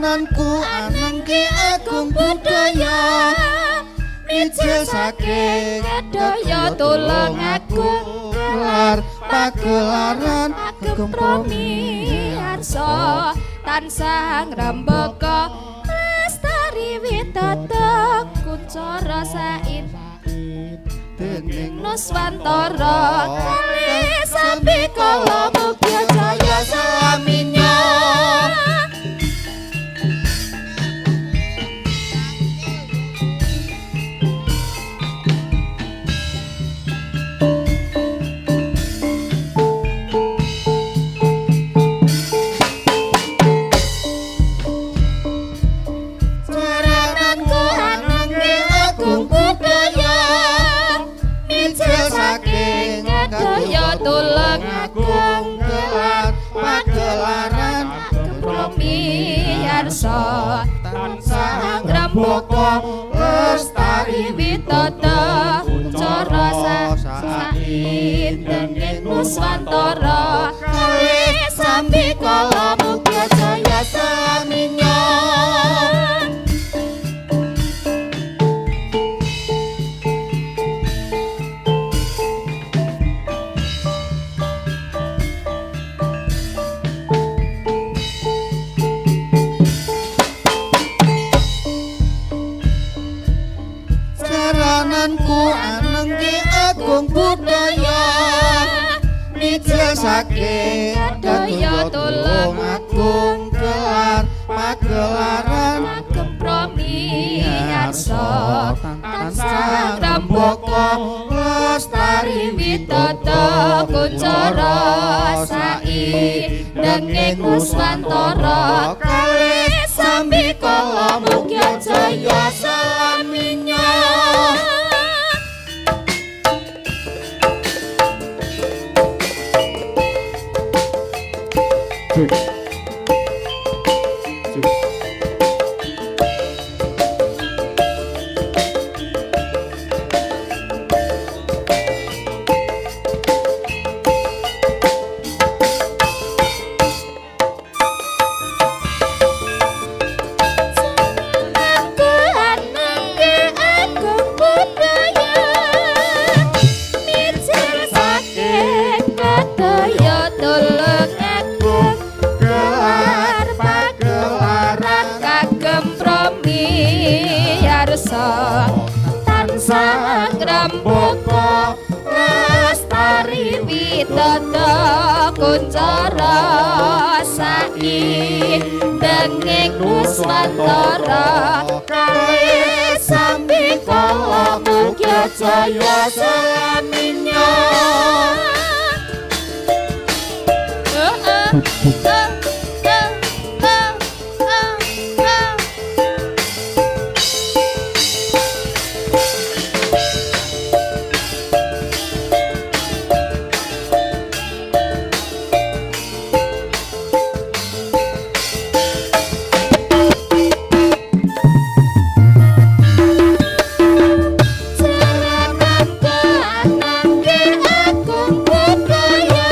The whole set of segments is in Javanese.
Jarananku anengke agung budaya mijil saking kedaya tulung agung gelar pagelaran kagem promiyarsa tansah ngrembaka lestari witata kuncara said dening Nuswantara kalih sambi kala mugi jaya selaminya. Jarananku anengke agung budaya mijil saking kedaya tulung agung gelar pagelaran kagem promiyarsa tansah ngrembaka lestari witata kuncara saindenging Nuswantara kalih sambi kala mugi jaya selaminya. Jarananku anengke agung budaya mijil saking kedaya tulung agung gelar pagelaran kagem promiyarsa tansah ngrembaka lestari witata kuncara saindenging Nuswantara kalih sambi kala mugi jaya selaminya. Jarananku anengke agung budaya mijil saking kedaya tulung agung Gelar pagelaran kagem promiyarsa tansah ngrembaka lestari witata kuncara saindenging Nuswantara kalih sambi kala mugi jaya selaminya. Jarananku anengke agung budaya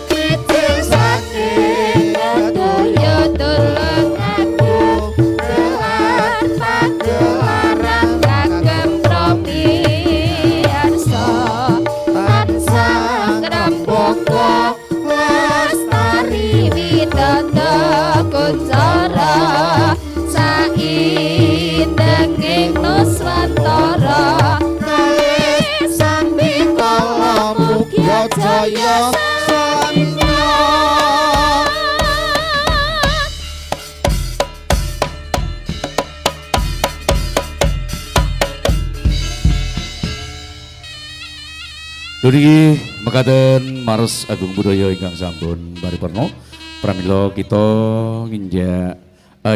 Mijil saking kedaya tulung agung gelar pagelaran kagem promiyarsa tansah ngrembaka lestari witata kuncara saindenging Nuswantara kalih sambi kala mugi jaya selaminya. Niki mekaten Mars Agung Budaya ingkang sampun paripurna. Pramila kita nginjak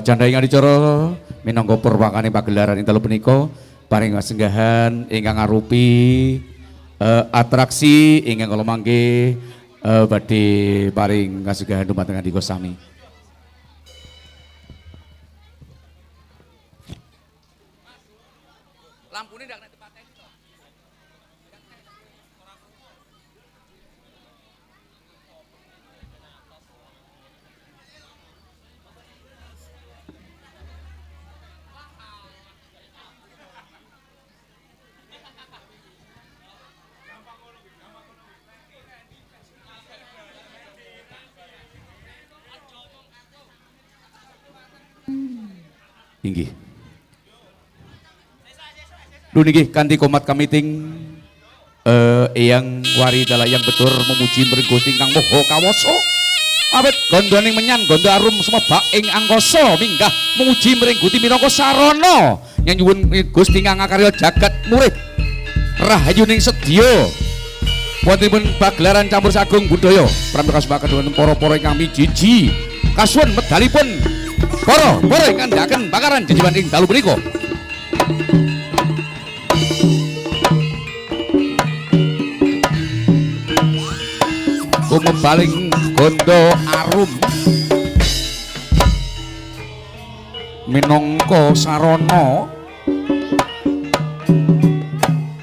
candha ing adicara minangka purwakane pagelaran ing dalu punika paring kasenggahan ingkang arupi atraksi ingkang kala mangke badhe paring kasenggahan dumateng andika sami. Lampune ndak nek dipateni to. Inggih. Lho niki kanthi komat kamiting Eyang Wari Dalayang Betur memuji mring Gusti ingkang Maha Kawasa. Awit gondoning menyan gondo arum sumebak ing angkasa minggah memuji mring Gusti minangka sarana nyuwun Gusti ingkang ngakarya jagat murih rahayuning sedya. Wontenipun pagelaran campur sagung budaya pramila kasupaken wonten para-para ingkang mijiji. Kasuwun medalipun para-para ingkang ndhakaken bakaran jejiwan ing dalu punika. Kumebaling gondo arum minangka sarana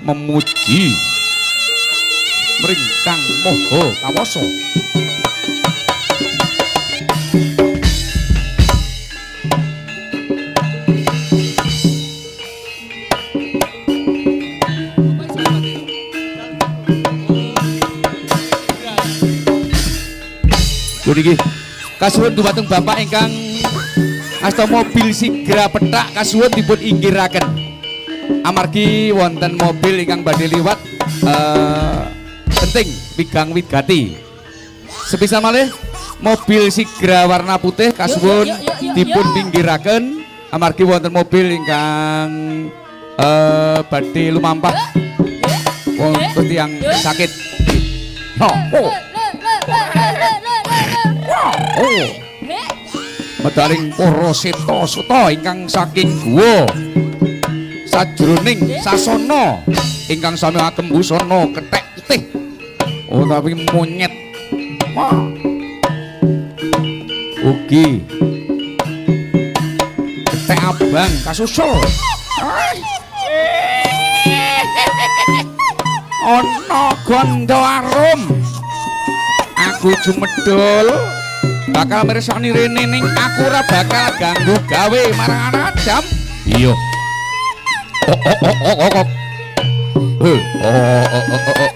memuji mring Kang Maha Kawasa. Niki kasuwun dumateng bapak ingkang asta mobil Sigra pethak kasuwun dipun inggiraken amargi wonten mobil ingkang badhe liwat penting wigang wigati. Sepisan malih mobil Sigra warna putih kasuwun dipun pinggiraken amargi wonten mobil ingkang badhe lumampah wonten tiyang sakit. Oh. Oh. Medaling para seta suta ingkang saking guwa sajroning sasana ingkang sami agem busana kethek putih utawi monyet. Wah. Ugi kethek abang kasusul. Ana gondo arum. Aku jumedul bakal mirsani rene ning aku ora bakal ganggu gawe marang anak Adam. Iya. Oh oh oh oh oh. Oh oh oh oh oh.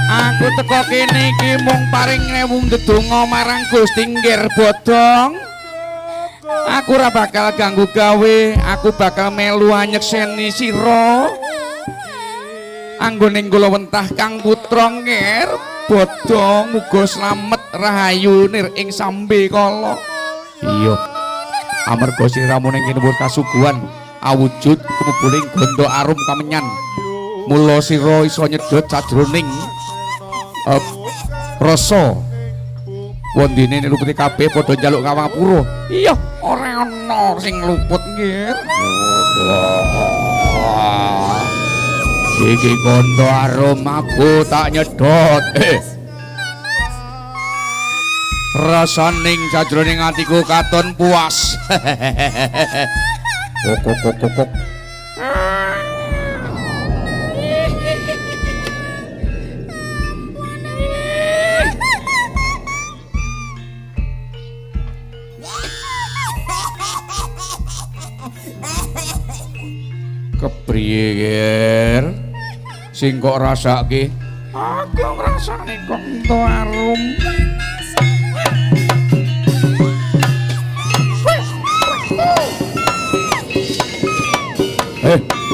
Aku teko kene iki mung paring rewu ndedonga marang Gusti Nggir Bodong. Aku ora bakal ganggu gawe, aku bakal melu anyekseni sira. Anggone kula wentah Kang Putra Nggir Bodong muga slamet rahayu nir ing sambe kala. Iya. Amarga siramu ning kene kasuguhan awujud kumubuling gondo arum kamenyan. Mula sira iso nyedot sajroning rasa wondene lupute kabeh padha njaluk ngawapura. Iya, ora ana sing luput nggih. Iki gondo arum aku tak nyedot. Rasaning sajroning atiku katon puas. Kok kok kok kok. Kepriye, Ger? Sing kok rasake? Aku ngrasane kok entuk arum.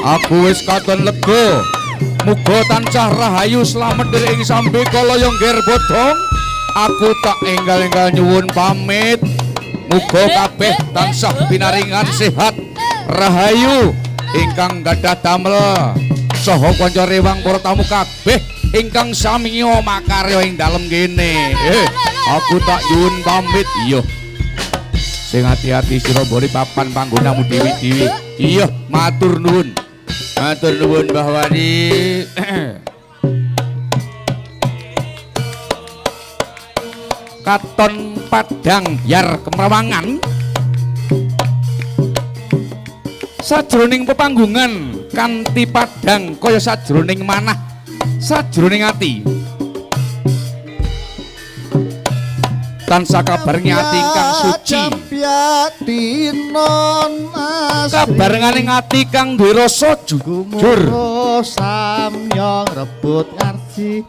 Aku wis katon lega. Muga tansah rahayu slamet ing sambe kala Nger Bodong. Aku tak enggal-enggal nyuwun pamit. Muga kabeh tansah pinaringan sehat, rahayu ingkang gadah damel saha kanca rewang para tamu kabeh ingkang samiya makarya ing dalem kene. Aku tak nyuwun pamit. Iya. Sing ati-ati sira mbone papan panggonamu dewi-dewi. Iya, matur nuwun. Matur nuwun Mbah Wari. Katon padang biar kemrawangan sajroning pepanggungan kanthi padang kaya sajroning manah sajroning ati tansah kabarengi ati ingkang suci kabarengane ati kang duwe rasa jujur samyong rebut ngarji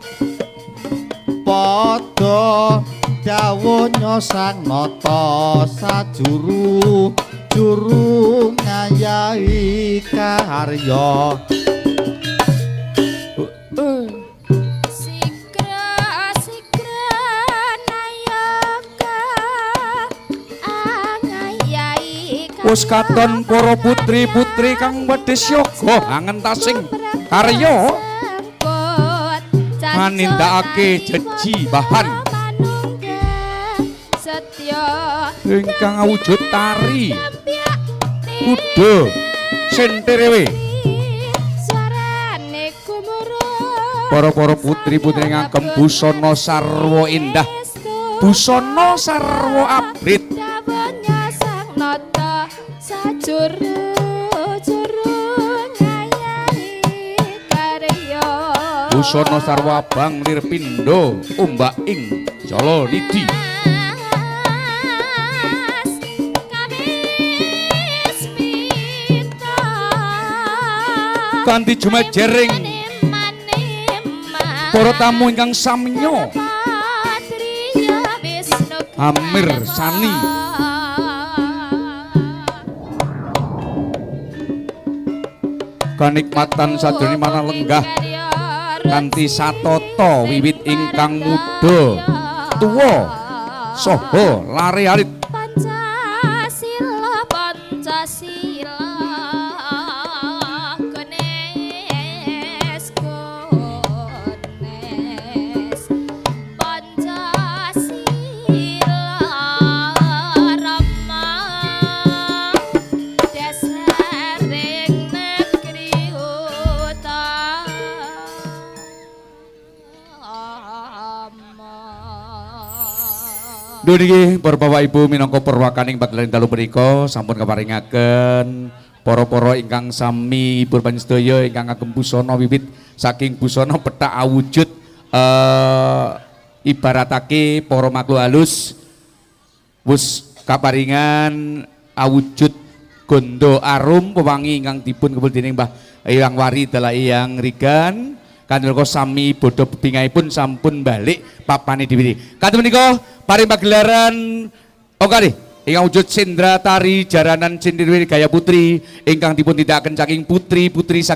padha Dawuhnya Sang Nata sajuru juru ngayahi karya. Sigra sigra nayaka angayahi. Wus katon para putri-putri kang wedhis yoga angentasing karya nganindakake jeji bahan ingkang awujud tari kuda senterewe. Para-para putri-putri ngagem busana sarwa indah, busana sarwa abrit. Dawuhnya Sang Nata sajuru juru ngayahi karya. Busana sarwa abang lir pindha ombak ing jala nidi. Kanthi jumajering para tamu ingkang samya Amir Sani. Kanikmatan sajroning manah lenggah kanthi satata wiwit ingkang muda tuwa saha lare alit. Pancasila Pancasila Ganes Ganes Pancasila Rama dasaring negeri utama. Duh niki para bapak ibu minangka perwakaning pagelaran dalu punika sampun keparingaken para-para ingkang sami ibu panjenengan ingkang ngagem busana wiwit saking busana pethak awujud ibaratake para makhluk halus wus kaparingan awujud gondo arum pewangi ingkang dipun kepul dening Mbah Eyang Wari dalah Eyang Rigan kandelka sami bodho bebingahipun sampun balik papane dhewe. Kados menika paring pagelaran ongkari ingkang wujud sendra tari jaranan sindirwi gaya putri ingkang dipun tindakaken saking putri-putri saking